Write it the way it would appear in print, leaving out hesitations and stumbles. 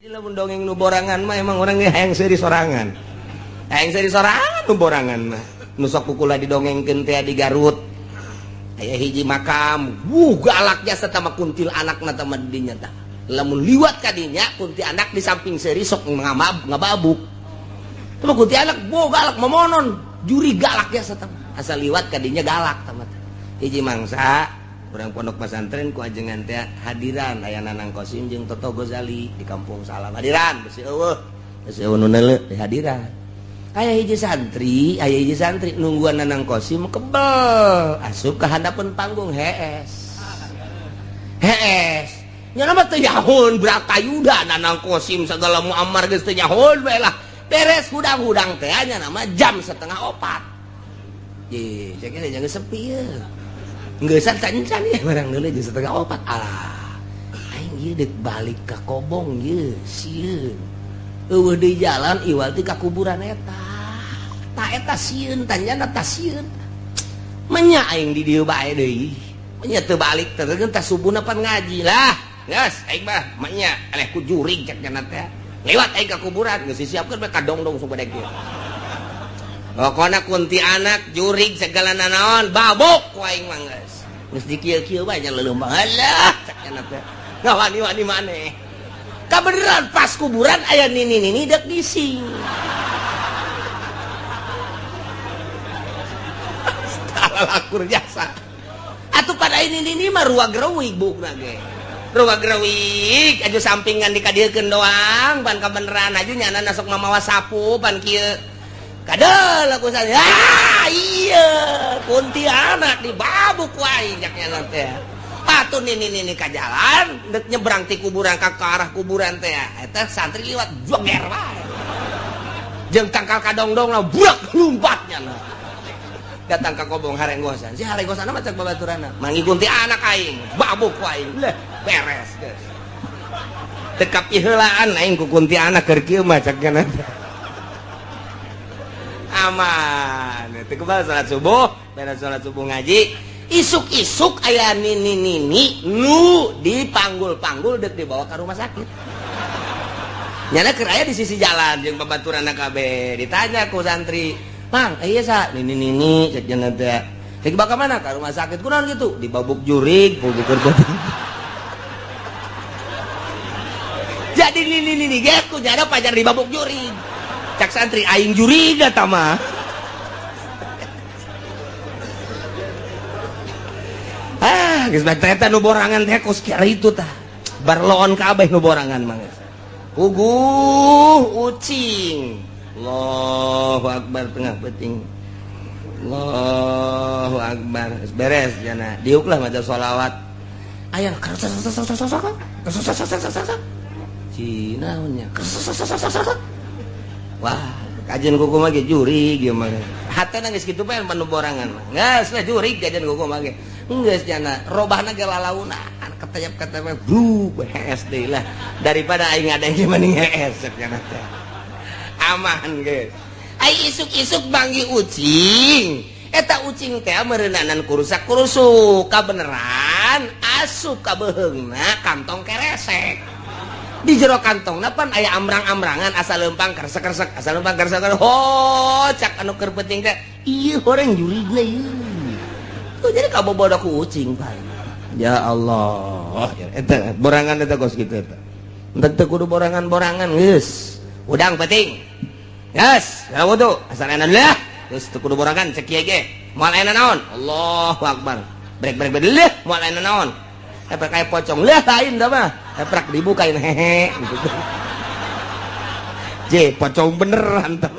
Lamun dongeng nu borangan mah emang orang hayang seuri sorangan. Hayang seuri sorangan nu borangan mah. Nu sok kukula didongengkeun teh di Garut. Aya hiji makam, wuh galak jasa tama kuntil anakna tama dinya tah. Lamun liwat ka dinya kunti anak di samping seuri sok ngababuk. Tama kunti anak bo galak momonon, juri galak jasa tama. Asal liwat ka dinya galak tama. Hiji mangsa urang pondok pesantren ku ajengan teh hadiran aya Nanang Kosim jeung Toto Gozali di Kampung Salam. Hadiran besi eueuh. Besi eueuh nu neuleuh di hadiran. Aya hiji santri nungguan Nanang Kosim kebel asup ka handapeun panggung hees. Hees. Nya mah teu nyahoon Bratayuda Nanang Kosim sagala Muammar geus teu nyahoon bae lah. Beres hudang-hudang teh nya nama jam 3:30. Ye, cek jangan sepi ye. Ngeusan can ya barang deuleu jam 3:30. Alah. Aing ieu deuk balik ka Kobong ieu sieun. Eueuh deui jalan iwal ti ka kuburan eta. Ta eta sieun tanyana ta sieun. Menya aing di dieu bae deui. Menya teu balik teh tah subuhna pan ngaji lah. Geus aing mah menya eleh ku jurig cek nya teh. Lewat aing ka kuburan geus disiapkeun bae ka dongdong supaya kieu. Pokona kunti anak jurig segala nanaon babuk ku aing mah geus. Geus dikieu-kieu bae nya leuleum alah cek nya teh. Ngawani-wani maneh. Kabeneran pas kuburan aya nini-nini deuk gising. Astagfirullah jasa. Atuh pada ini nini mah ruag reuwig bukna ge. Ruag reuwig aju sampingan dikadiekeun doang pan kabeneran aju nyana sok mamawa sapu pan kieu. Kadel aku saya, ah iya kuntilanak dibabuk wae nyaknya teh. Atuh nini ka jalan deuk nyebrang ti kuburan ka arah kuburan teh. Eta santri liwat joger wae. Jeung tangkal kadongdong lah burak lompatnya nah. Datang ka Kobong harenggosan. Si harenggosan mah cek babaturanna. Mangi kuntilanak aing, babuk wae. Leh, beres geus. Teu kapiheulaan aing ku kuntilanak keur kieu mah cek nya. Aman itu kebal salat subuh, beres salat subuh ngaji, isuk-isuk aya nini-nini nu dipanggul-panggul dek dibawa ke rumah sakit. Nyana keur aya di sisi jalan jeung babaturan kabeh ditanya ku santri, "Mang, iya sa nini-nini cek cenah teh. Cek dibawa ka mana? Ka rumah sakit kunaon gitu? Dibabuk jurig, bukur beuteung." Jadi nini-nini ge ku nyana pajar dibabuk jurig. Cak santri aing jurig eta mah. Ah, geus bae eta nu borangan teh kos kieu tah. Barloon kabeh nu borangan mah geus. Puguh ucing. Allahu akbar tengah peuting. Allahu akbar. Geus beres jana. Diuklah maca sholawat. Aya Cina nya. Wah, kajian kuku mah ge jurig ieu mah. Hatena geus kitu bae manu borangan mah. Geus lah jurig kajian kuku mah ge. Geus jana robahna ge lalauna ketayap-ketayap blu hees deui lah. Daripada aing ngadeng mending hees cek jana teh. Aman geus. Ai isuk-isuk banggi ucing. Eta ucing teh meureunnanan kurusak-kurusuk kabeneran asup ka beuheungna kantong keresek. Di jero kantongna pan aya amrang-amrangan asal lempang keresek-keresek asal lempang keresek ho cak anu keur penting teh ieu horeng jurigna ieu tuh jadi kabobodo ku ucing pan ya Allah eta borangan eta kos kitu eta teu kudu borangan-borangan geus udang penting geus ya wudu asal enak lah geus teu kudu borangan cek kieu ge moal aya naon Allahu akbar brek brek brek leuh moal aya naon epek kayak pocong lah lain dah mah eprak dibukain hehe gitu. J pocong beneran tah.